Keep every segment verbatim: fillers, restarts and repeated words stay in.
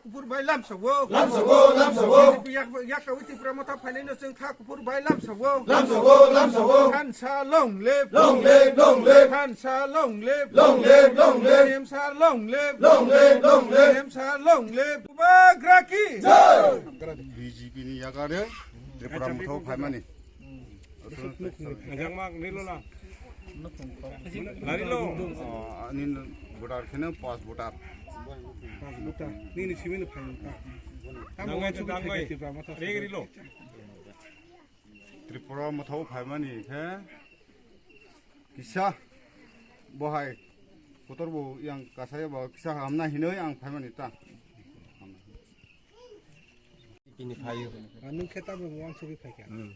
Kuphur bai lamsago. Lamsago, lamsago. B J P yak, yak kawi Tipra Motha phainaino chwng kha kuphur bai lamsago. Lamsago, lamsago. Thansa long live. Long live, long live. Thansa long live. Long live, long live. T M sir long live. Long live, long live. T M sir long live. Bubagra ki. Jai. B J P ni yakare Tripura Motha phaimani. Ajak mak nilo na. Nari lo. Oh, ani voter kheno pas voter. Pas voter. Nini simi no phai ta. Tamo Dangai, wansugwi dangai. Phai Tipra Motha. Reg rilo. Tripura Motha phaimani khe kisa bohai kotor bo yang kasaya bo kisa hamna hinoi ang phaimani ta. Bini phaio. Ah, nwng khe tamo wansugwi phaikha? Hmm.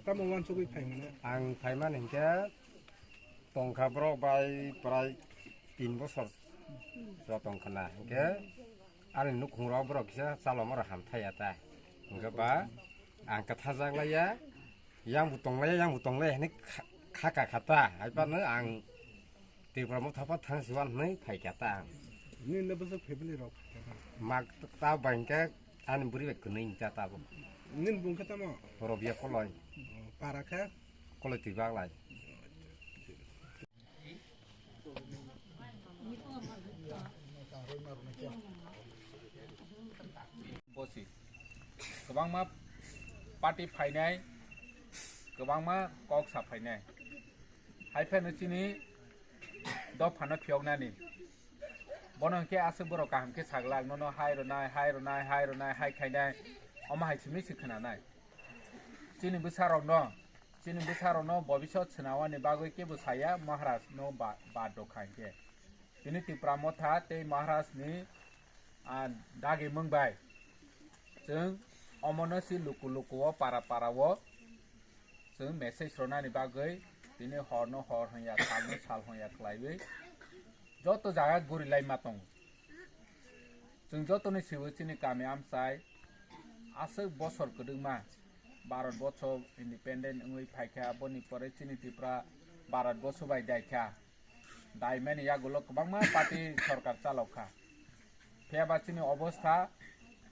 Tamo wansugwi phaimano? Ang phaimani hinkhe tongkha borok bai prai tin bosor rw tongkha na. Hinkhe ani nukhungrok borok kisa chalomorok hamthai ya ta. Hinkhe ba ang kwthajak laiya, yang bo tonglaiya, yang bo tonglaiya hinwi kha-, khaka kha ta. Haiphano ang Tipra Motha pha thang siwan hwnwi phaikha ta ang. Nini bwswk family rok? Mak ta bangkha ani bwrwi bai kwnwi ta tabuk. Nini bung khe tamo? Robia Koloi. Oh, para khe? Koloi twi baglai. Bosi. Kwbangma party phainai, kwbangma kok sa phainai. Hai phano chini dophano phiyoknani. Bono hwnkhe aswk borok kaham khe saglak, nono hai rwnai, hai rwnai, hai rwnai, hai khainai. Omo hai simi se khwnanai. Chini bwsarokno, chini bwsarokno bobisot swnamani bagwi kebo saya Maharaj no ba, ba dokha hinkhe. Tini Tipra Motha tei Maharaj ni, ah, dagi mung bai. Chwng omono si luku luku o para para o chwng message rwnani bagwi tini hor no hor hwnya, sal no sal hwnya khlaiwi joto jaga guri lai ma tongo. Chwng jotoni sibo chini kami amchai aswk bosor kwdwkma Bharat boso independent wngwi phaikha, boni pore chini Tripura Bharat boso bai daikha. Daimani yagulo kwbangma party sorkar chalokha. Phiyaba chini obostha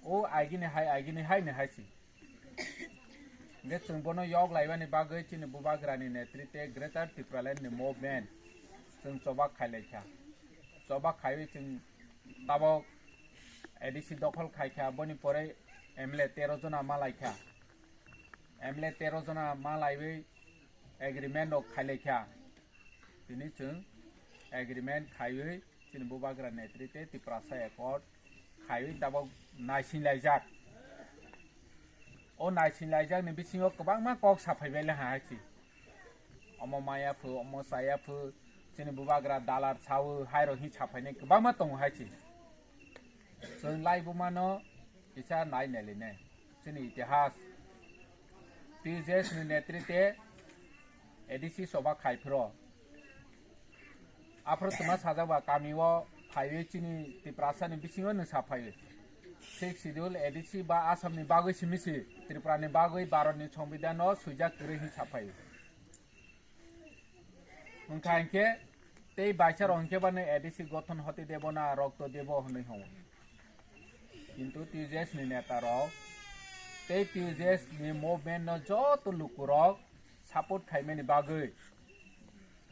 o agini hai, agini hai ni hai si. Hingke chwng bono yok laibani bagwi chini bubagrani netrite Greater Tipraland ni movement chwng choba khailaikha. Choba khaiwi chwng tabok A D C dokhol khaikha, boni pore M L A tero jona malaikha. M L A tero jona malaiwi agreement rok khailaikha. Tini chwng agreement khaiwi chini bubagra netrite Tiprasa Accord khaiwi tabok naisinlaijak. O naisinlaijakni bisingo kwbangma kok saphaibai le hai si. Omo maya phu, omo saya phu, chini bubagra dalar sawi hairok hi saphainai kwbangma tongo hai si. Chwng laibumano kisa nai nailainai. Chini itihas. T U J S ni netrite A D C soba khai phro. Aphro twma sajak ba kami o phaiwi chini Tiprasa ni bisingo nwng sa phaiwi. Sixth Schedule A D C ba Assam ni bagwi simi si Tripura ni bagwi Bharat ni Songbidan o swijak kwrwi hin sa phaiwi. Wngkha hinkhe tei baisa rok hinkhe bano A D C gothon hoti debo na rokto debo hwnwi hwngo. Kintu T U J S ni neta rok tei T U J S ni movement no joto lukurok support khaimani bagwi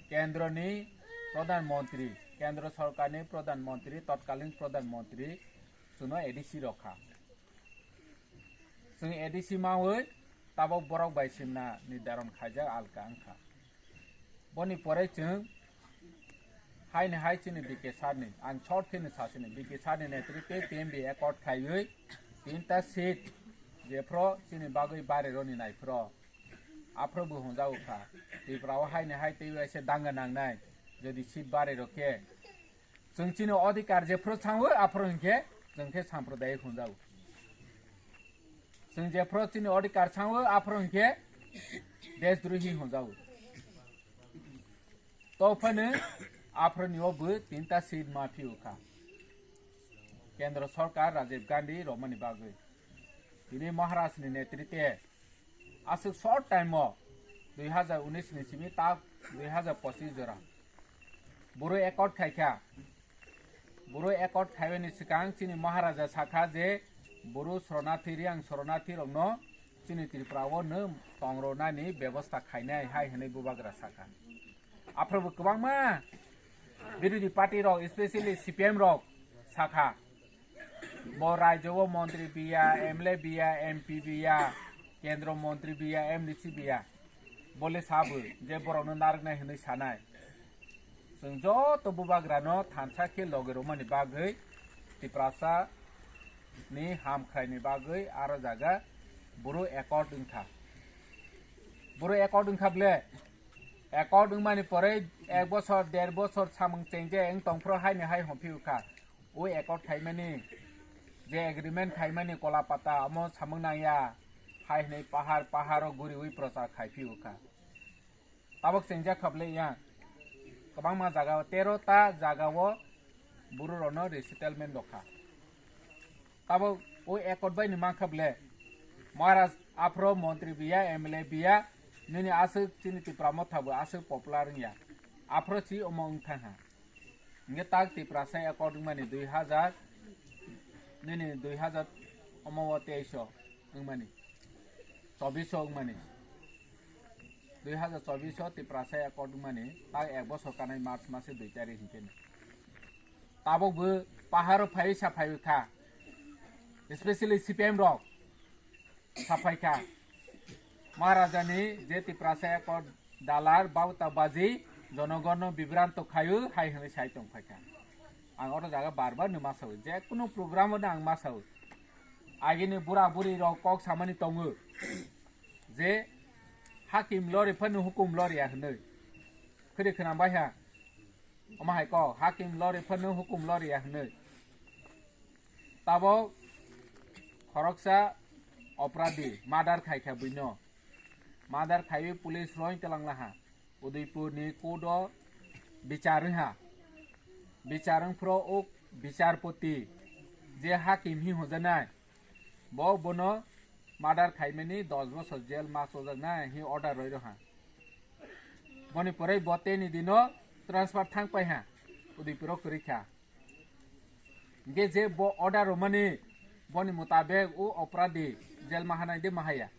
kendro ni Pradhan Mantri, kendro sorkar ni Pradhan Mantri, totkalin Pradhan Mantri chwngno A D C rokha. Chwng A D C mawi tabok borok bai simna nirdaron khaijak alka wngkha. Boni pore chwng haini hai chini B K sir ni, ang short khe ni sasini, B K sir ni netrite T M B accord khaiwi tinta seat jephro chini bagwi barironi naiphro aphro bo hwnjago kha. Tripura o haini hai tei waisa danga nangnai, jodi seat barirok khe Chwng chini odhikar jephru changwi aphru hinkhe chwng khe sampradayik hwnjago. Chwng jephru chini odhikar changwi aphru hinkhe deshdrohi hwnjago. Tophano aphru ni o bw tinta seat ma phiyokha. Kendra sorkar Rajiv Gandhi romani bagwi. Tini Maharaj ni netrite Aswk short time o dui hazar unis ni simi ta dui hazar pochis jora. Boro accord khaikha. Boro accord khaimani swkang chini Maharaja sakha je boro Soronathi, Riang Soronathi rokno chini Tripura o no tongronani bebosta khainai hai hwnwi bubagra sakha. Aphrobo kwbangma birodhi party rok, especially C P M rok sakha, bo rajyo o montri biya, M L A biya, M P biya, kendro montri biya, M D C biya, bole sabo je borokno narwknai hwnwi sanai. Chwng joto bubagrano thansa khe logi rwmani bagwi Tiprasa ni hamkhraini bagwi aro jaga boro accord wngkha. Boro accord wngkha ble, accord wngmani pore ek bosor, der bosor samung chengje wng tongphro haini hai hwnphi wngkha. O accord khaimani, je agreement khaimani Kolapata, omo samung nangya hai hwnwi pahar paharo guriwi prochar khaiphi wngkha. Tabok chengjak kha ble yang. Kwbangma jaga o, tero ta jaga o buru rokno resettlement rwkha. Tabok o accord bai ni mankha ble, Maharaj aphro montri biya, M L A biya, nini aswk chini Tipra Motha bo aswk popular wngya. Aphro si omo wngthang ha. Hingke tak Tiprasa accord wngmani dui hazar, nini dui hazar omo o teis o wngmani, chobbish o wngmani, dui hazar chobbish o Tiprasa accord wngmani, tak ek bosor kanai March mase dui tarik hinkhe ni. Tabok bo paharo phaiwi sa phaiwi kha, especially C P M rok. Saphai kha, Maharajani je Tiprasa accord dalar bauta baji jonogonno bibranto khayu hai hwnwi sai tong phai kha. Ang oro jaga bar bar no ma sao, je kunu program o no ang ma sao. Agini bura buri rok kok samani tongo je hakim lori phano hukum lori ya hwnwi. Khiri khwnam bai ha. Omo hai kok, hakim lori phano hukum lori ya hwnwi. Tabok khoroksa opradi murder khai kha buino. Murder khaiwi police roi twlang laha. Udaipur ni court o bichar wngha. Bichar wngphro o bicharpoti je hakim hi hojanai, bo bono murder khaimani dos bosor jail ma chojaknai hi order roi rwha. Boni pore bo teni dino transfer thang pai ha, Udaipur o kwrwi kha. Hingke je bo order rwmani boni mutabek o opradi jail ma hanai de ma haya?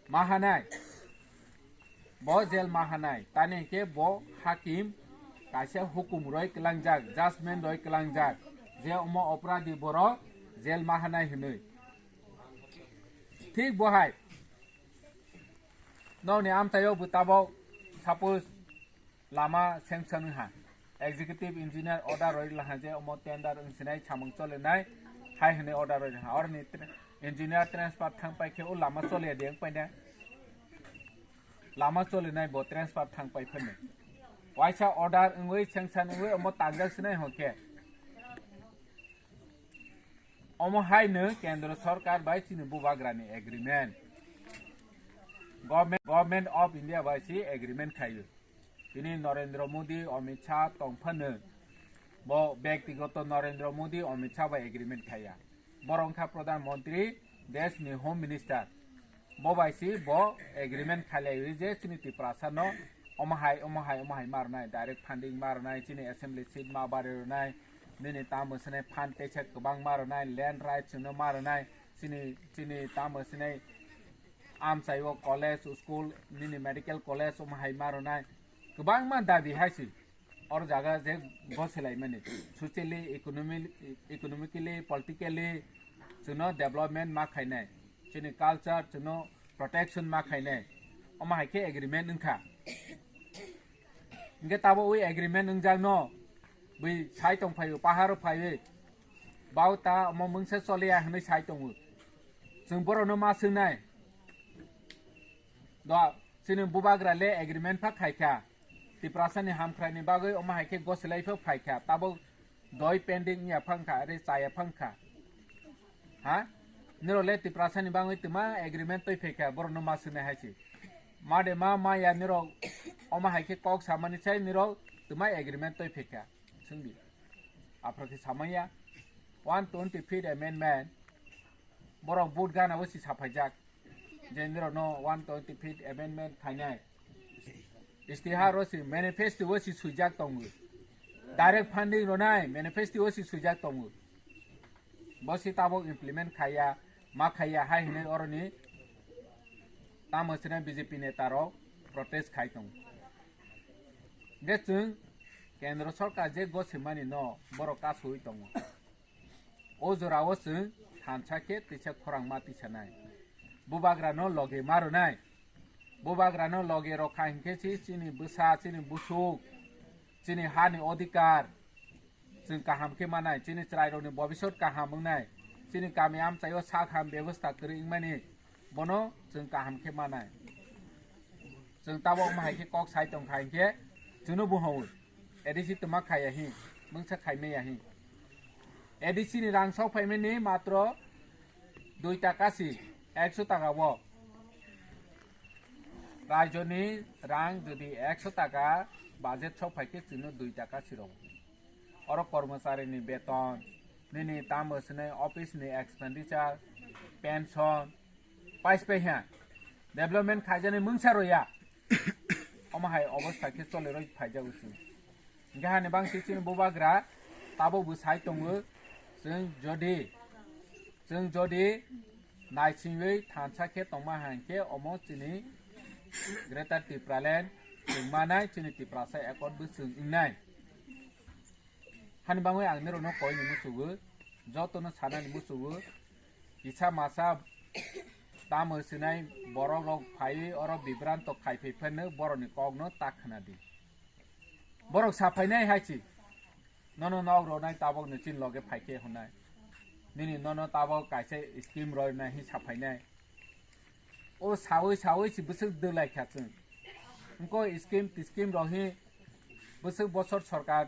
Ma hanai. Bo jail ma hanai. Tani hingke bo hakim kaisa hukum roi kwlangjak, judgment roi kwlangjak. Je omo opradi borok jail ma hanai hwnwi. Thik bo hai. Nokni amchaio bo tabok, suppose, lama sanction wngha. Executive engineer order roi laha je omo tender wngsinai samung cholenai hai hwnwi order roi laha. Oroni tra-, engineer transfer thang pai khe o lama choliya de wng paina. Lama cholinai bo transfer thang pai phano. Waisa order wngwi sanction wngwi omo tangjak sinai hwnkhe. Omo hai no kendro sorkar bai chini bubagrani agreement. Government, Government of India bai si agreement khaio. Tini Narendra Modi, Amit Shah tong phano bo byaktigoto Narendra Modi, Amit Shah bai agreement khaiya. Borok wngkha Pradhan Mantri, desh ni Home Minister. Bo bai si bo agreement khailaiwi je chini Tiprasa no omo hai, omo hai, omo hai ma rwnai, direct funding ma rwnai, chini assembly seat ma bari rwnai, nini tamo swnai fund teisa kwbang ma rwnai, land rights no ma rwnai, chini, chini tamo swnai amchai o college, school, nini medical college omo hai ma rwnai, kwbangma dabi hai si. Or jaga je goselaimani, socially, economi-, economically, politically, chwngno development ma khainai, chini culture chwngno protection ma khainai, omo hai khe agreement wngkha. Hingke tabo ui agreement wngjakno bui sai tong phaio, paharo phaiwi, bau ta omo mungsa choliya hwnwi sai tongo. Chwng borokno ma swngnai. Do, chini bubagra le agreement pha khaikha. Tiprasani hamkhraini bagwi omo hai khe gosilai pha phaikha. Tabuk doi pending wngya phangkha, are chaya phangkha. Ha? Nirok le Tiprasani bagwi twma agreement twi phaikha, borokno ma swngnai hai se. Ma de ma, ma ya nirok omo hai khe kok samani sai nirok twma agreement twi phaikha. Swngdi. Aphra khe samaya. One twenty fifth amendment. Borok vote gana o si saphaijak. Je nirokno one twenty fifth amendment khainai. Istihar o si, manifesto o si swijak tongo. Direct funding rwnai manifesto o si swijak tongo. Bo si tabok implement khaiya, ma khaiya hai hinwi oroni tamo swnai B J P neta rok protest khai tongo. Hwnkhe chwng kendro sorkar je goswimani no borok kasui tongo. O jorao chwng thansa khe tisa khorang ma tisanai. Bubagrano loge ma rwnai. Bubagrano loge rokha hinkhe si chini bwsa, chini busuk, chini hani odhikar chwng kaham khe manai, chini chwrairokni bobisot kaham wngnai, chini kami amchaio sak ham bebosta kwrwi wngmani bono chwng kaham khe manai. Chwng tabok wngma hai khe kok sai tongkha hinkhe chwngno buhowi. A D C twma khaiya hi, mungsa khaimaya hi. A D C ni rang sok phaimani matro dui taka si, ekso taka o. Rajyoni rang jodi ekso taka budget sok phai khe chwngno dui taka si rw. Oro kormocharini beton, nini tamo swnai office ni expenditure, pension, pais pai ha. Development khaijani mungsa rw ya. Omo hai obostha khe choleroi phaijago chwng. Hwnkhe hani bangsi chini bubagra tabok bo sai tongo, chwng jodi, chwng jodi naisingwi thansa khe tongma hai khe omo chini Greater Tipraland chwng manai, chini Tiprasa accord bo chwng wngnai. Hani bangwi ang nirokno koini musugo, jotono sanani musugo, kisa masa tamo swnai borok rok phaiwi oro bibranto khai phai phano borokni kokno ta khna di. Borok sa phainai hai si, nono nok rwnai tabok ni chini loge phai khe hwnai. Nini nono tabok kaisa scheme rwnai hi sa phainai. O sawi sawi si bwswk dwlai kha chwng. Wngko scheme tiskim rok hi bwswk bosor sorkar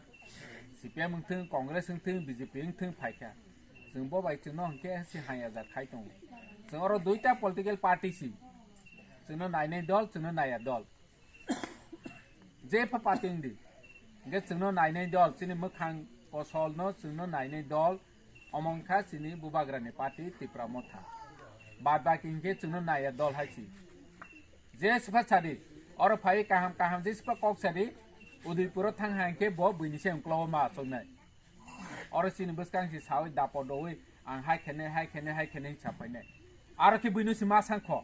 C P M wngthwng, Congress wngthwng, B J P wngthwng phaikha. Chwng bo bai chwngno hwnkhe si hamya jak khai tongo. Chwng oro duita political party si. Chwngno nainai dol, chwngno naiya dol. Je pha party wngdi. Hwnkhe chwngno nainai dol, chini mwkhang kosolno chwngno nainai dol, omo wngkha chini bubagrani party Tipra Motha. Bad baki hwnkhe chwngno naiya dol hai si. Je sipha sadi, oro phai kaham kaham je sipha kok sadi, Udaipuro thang hai khe bo buini se ungklogo ma achuknai. Oro chini bwskang si sawi dapo dowi ang hai khenai, hai khenai, hai khenai sa phainai. Aro khe buino si ma sangkho.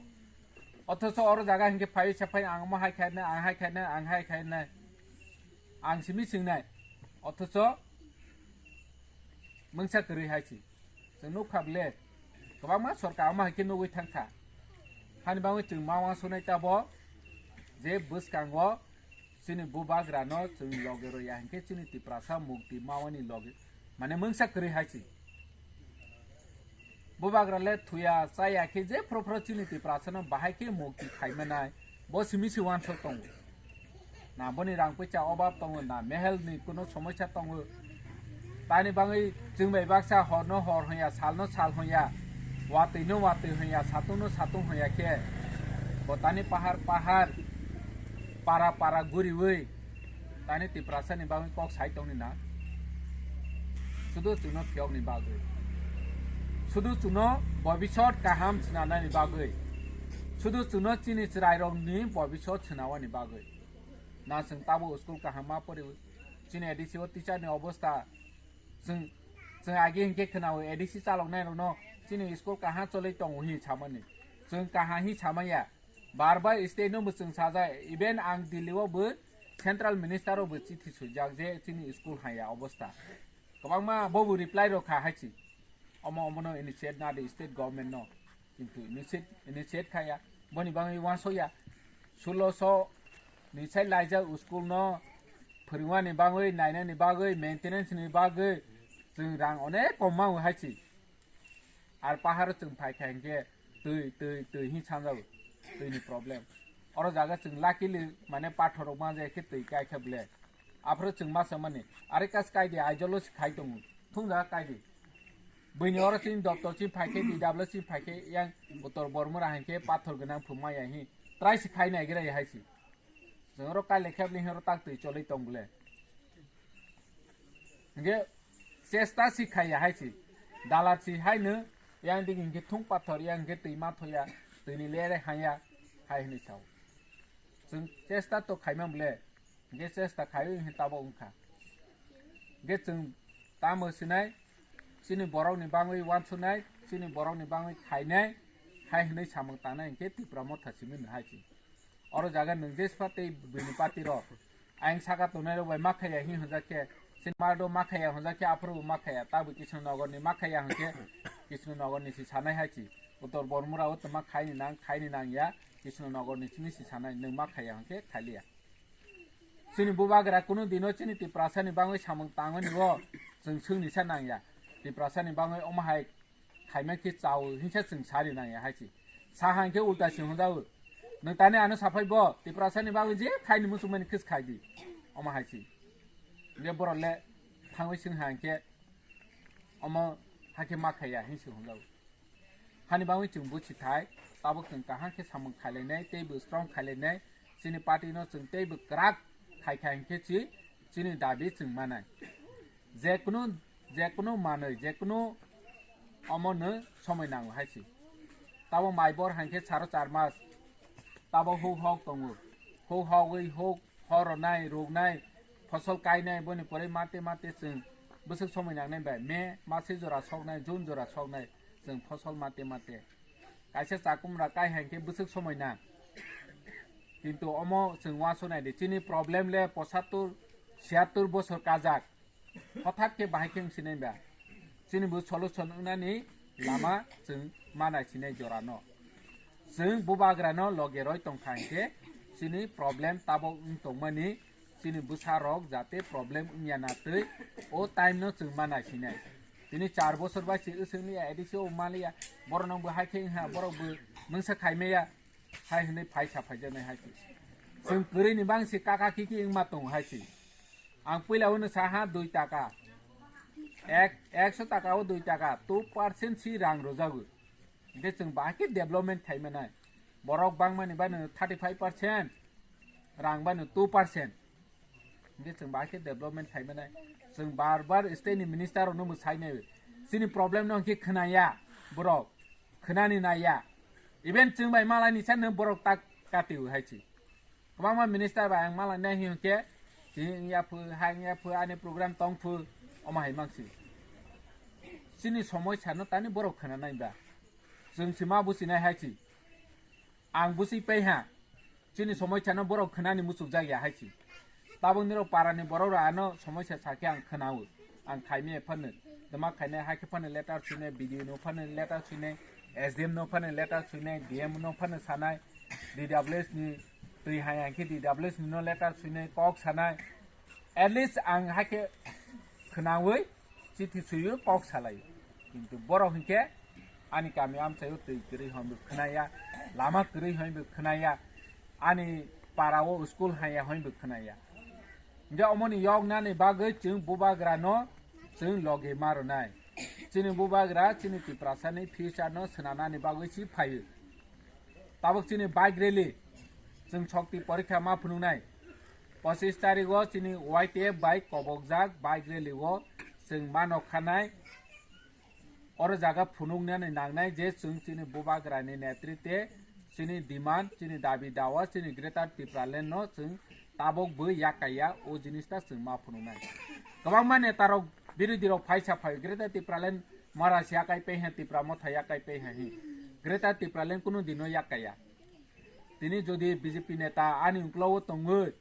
Othocho oro jaga hinkhe phai sa phai ang mo hai khainai, ang hai khainai, ang hai khainai. Ang simi singnai. Othocho mungsa kwrwi hai si. Chwng nukha ble, kwbangma sorkar omo hai khe nugwi thangkha. Hani bagwi chwng ma uansuknai tabo je bwskango chini bubagrano chwng loge rwya hinkhe chini Tiprasa mukti mawani loge mane mungsa kwrwi hai si. Bubagra le thuya chaya khe je phro phro chini Tiprasano bahai khe mukti khaimanai. Bo simi se uansuk tongo. Na boni rang puisa obab tongo, na mehel ni kuno somosya tongo. Tani bangwi chwng bai baksa hor no hor honya, sal no sal honya, watwi no watwi honya, satung no satung honya khe bo tani pahar pahar, para para guriwi tani Tiprasa ni bagwi kok sai tongni na. Sudu chwngno phiyokni bagwi. Sudu chwngno bobisot kaham swnanani bagwi. Sudu chwngno chini chwrairokni bobisot swnawani bagwi. Na chwng tabuk school kaham ma poriwi. Chini A D C o teacher ni obostha chwng, chwng agi hinkhe khwnao A D C chaloknai rokno chini school kaham cholwi tongo hi samani. Chwng kaham hi samaya. Bar bar state no bo chwng sajak, even ang Delhi o bo central minister o bo chithi swijak je chini school haya obostha. Kwbangma bo bo reply rok kha hai si. Omo omo no initiate na de state government no. Kintu initiate, initiate khaya. Boni bagwi uansukya. Sulosho ni sai laijak school no phwrwngmani bagwi, nainani bagwi, maintenance ni bagwi chwng rang onek kom mango hai si. Ar paharo chwng phai kha hinkhe twi, twi, twi hin sanjago, twini problem. Oro jaga chwng luckily mane pathor rok manja khe twi kai kha ble. Aphuru chwng ma samani, are kas kai di, Aizawl o se khai tongo, thung jaga kai di. Buini oro chini doctor chini phai khe, D W chini phai khe, yang Uttor Bormura hai khe pathor gwnang phung maya hi, try se khai nai gira hai si. Chwng oro kai le khe bini oro tak twi cholwi tong ble. Hingke chesta si khaiya hai si. Dalat si hai no, yang dik hingke thung pathor, yang hingke twi ma thoya, twi ni lere haya, hai hinui sao. Chwng chesta to khaima bole, hingke chesta khaiwi hingke tabok wngkha. Hwnkhe chwng tamo sinai, chini borokni bangwi wansuknai, chini borokni bangwi khainai, hai hwnwi samung tangnai hwnkhe Tipra Motha simi no hai se. Oro jaga nwng jespa tei bini party rok ayang saka tongnai rok bai ma khaiya hin hwnjak khe, chini mardo ma khaiya hwnjak khe, aphuru bo ma khaiya, tabuk Krishnanagar ni ma khaiya hwnkhe, Krishnanagar ni si sanai hai se. Uttor Bormura o tongma khaini nang, khaini nang ya, Krishnanagar ni simi si sanai, nwng ma khaiya hwnkhe khailiya. Chini bubagra kunu dino chini Tiprasa ni bangwi samung tangmani o chwng swngni sa nangya. Tiprasa ni bangwi omo hai khaima khe chao hinsa chwng sari nangya hai se. Sa hang khe ulta se hwnjago. Nwng tani ano saphai bo Tiprasa ni bangwi je khaini muchungmani khis khai di. Omo hai se. Hwnkhe borok le thangwi swng hang khe omo hakhe ma khaiya hin se hwnjago. Hani bagwi chwng buchi thai, tabuk chwng kaham khe samung khailainai tei bo strong khailainai, chini party no chwng tei bo kwrak khai khai hinkhe chi chini dabi chwng manai. Jekunu, jekunu manwi, jekunu omo no somoi nango hai se. Tabuk mai bor hinkhe saro char mas, tabuk huk hok tongo, huk hogwi huk Hor rwnai, ruknai, phosol kainai, boni pore mate mate chwng bwswk somoi nangnai bai May mase jora soknai, June jora soknai chwng phosol mate mate. Kaisa chakumra kai hai khe bwswk somoi nang. Kintu omo chwng uansuk nai di, chini problem le pochattor, siyattor bosor kajak. Hothat khe bahai khe wng sinai ba? Chini bo solution wngnani lama chwng manai sinai jora no. Chwng bubagra no loge roi tong kha hinkhe chini problem tabok wng tongmani chini bwsa rok jate problem wngya na twi o time no chwng manai sinai. Tini char bosor bai se wswng liya, A D C o maliya, borok no bo hai khe wngha, borok bo mungsa khai maya. Hai hwnwi phaisa phaijaknai hai se. Chwng kwrwini bangsi kaka kiki wngma tongo hai se. Ang puila hwnwi sa ha dui taka. Ek, ekso taka o dui taka, two percent si rang rwjago. Hwnkhe chwng bahai khe development khai manai. Borok bangmani bano thirty five percent, rang bano two percent. Hwnkhe chwng bahai khe development khai manai. Chwng bar bar state ni minister rokno bo sai nai. Chini problem no hwnkhe khwnaya borok. Khwnani naiya. Even chwng bai malai ni sa no borok tak kati hai se. Kwbangma minister bai ang malai nai hwnkhe, tini wngya phu, ha wngya phu, ani program tong phu, omo hai mang se. Chini somoi sa no tani borok khwnanai ba. Chwng se ma businai hai se. Ang busi pai ha. Chini somoi sa no borok khwnani muchuk jak ya hai se. Tabuk nirok para ni borok rok ano somoi sa sa khe ang khwnao. Ang khaimaya phano. Dama khainai hai khe phano letter swinai, B D O no phano letter swinai, S D M no phano letter swinai, D M no phano sanai, D W S ni twi hai ang khe D W S ni no letter swinai, kok sanai. At least ang hai khe khwnawi chithi suyo, kok salaio. Kintu borok hinkhe ani kami amchaio twi kwrwi hwnwi khwnaya, lama kwrwi hwnwi khwnaya, ani parao school haya hwnwi khwnaya. Hingke omoni yoknani bagwi chwng bubagrano chwng logi ma rwnai. Chini bubagra chini Tiprasani future no swnanani bagwi si phaio. Tabuk chini bike rally, chwng sokti porikha ma phunuknai. Pochis tarigo chini Y T F bai kobokjak bike rally o chwng ma nokhanai. Oro jaga phunuknani nangnai je chwng chini bubagrani netrite chini demand, chini dabi dawa, chini Greater Tipraland no chwng tabok bo yakaiya, o jinis ta chwng ma phunuknai. Kwbangma netarok, birodhi rok phaisa phai Greater Tipraland mara se yakai paiha, Tipra Motha yakai paiha hi. Greater Tipraland kunu dino yakaiya. Tini jodi B J P neta ani uklogo tongwi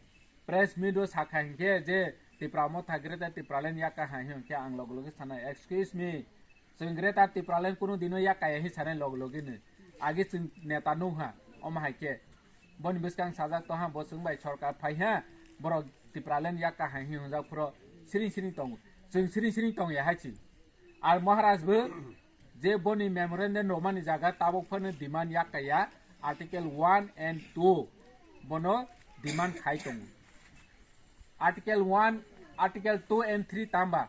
press meet o sakha hinkhe je Tipra Motha Greater Tipraland yakaha hinkhe ang loge loge sanai, "Excuse me, chwng Greater Tipraland kunu dino yakaya," hi sanai loge loge no. Agi chwng neta nungha, omo hai khe. Boni bwskang sajak tongha, bo chwng bai sorkar phaiha, borok Tipraland yakaha hi hwnjak phuro siring siring tongo. Chwng siring siring tongya hai se. Ar Maharaj bo je boni memorandum romani jaga tabok phano demand yakaya, Article one and two bono demand khai tongo. Article one, Article two and three tamba?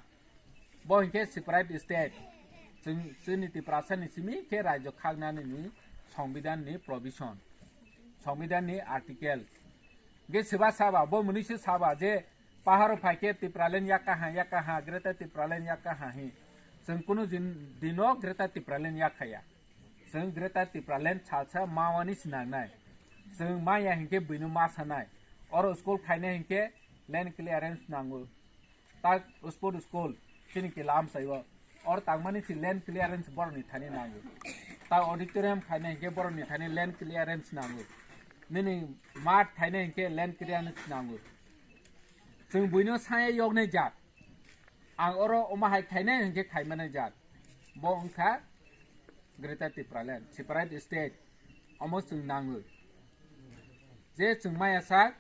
Bo hinkhe separate state. Chwng, chwngni Tiprasa ni simi khe rajyo khagnani ni Songbidan ni provision. Songbidan ni article. Ge seba saba, bo mwnwi se saba je paharo phaikhe Tipraland yakaha, yakaha, Greater Tipraland yakaha hi. Chwng kunu din, dino Greater Tipraland yakaya. Chwng Greater Tipraland salsa mawani sinangnai. Chwng maya hinkhe buino ma sanai. Oro school khainai hinkhe land clearance nango. Tak sport school chini kila amsai o. Or tangmani si land clearance borok ni thani nango. Tak auditorium khaina hinkhe borok ni thani land clearance nango. Nini mat khaina hinkhe land clearance nango. Chwng buino saya yoknai jat. Ang oro omo hai khaina hinkhe khaimani jat. Bo wngkha Greater Tipraland, separate state. Omo chwng nango. Je chwng maya sak,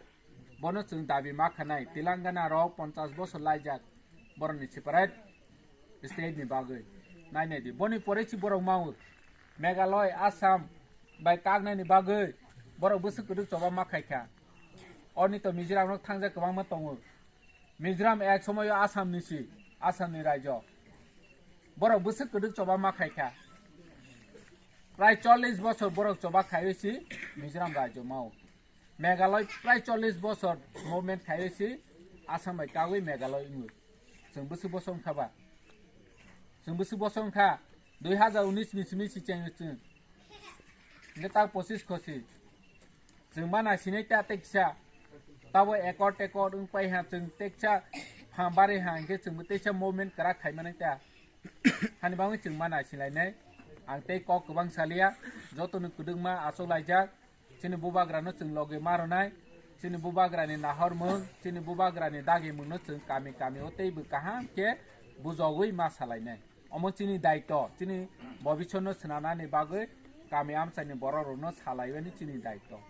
bono chwng dabi ma khanai. Telangana rok ponchas bosor laijak borokni separate state ni bagwi. Nainai di, boni pore si borok mau Meghalaya, Assam bai kaknai ni bagwi borok bwswk kwdwk choba ma khaikha. Oni to Mizoram rok thangjak kwbangma tongo. Mizoram ek somoyo Assam ni si, Assam ni raijo. Borok bwswk kwdwk choba ma khaikha. Prai chollish bosor borok choba khaiwi si Mizoram raijo mao. Meghalaya prai chollish bosor movement khaiwi si Assam bai kagwi Meghalaya wngwi. Chwng bwswk boso wngkha ba? Chwng bwswk boso wngkha? Dui hazar unis ni simi si cheng chwng. Hingke tak pochis khosi. Chwng mana sinai ta teksa. Tabo ekor tekor wngpai ha chwng teksa. Phang bari ha hingke chwng bo teksa movement kwrak khai manai ta. Hani bangwi chwng mana silainai. Ang tei kok kwbang salia. Joto ni kwdwkma achuk laijak. Chini bubagrano chwng logi ma rwnai, chini bubagrani nahormung, chini bubagrani dagimungno chwng kami kami o teibo kaham khe bujogwi ma salainai. Omo chini daito, chini bobisonno swnamnani bagwi kami amchaini bororokno salaiwani chini daito.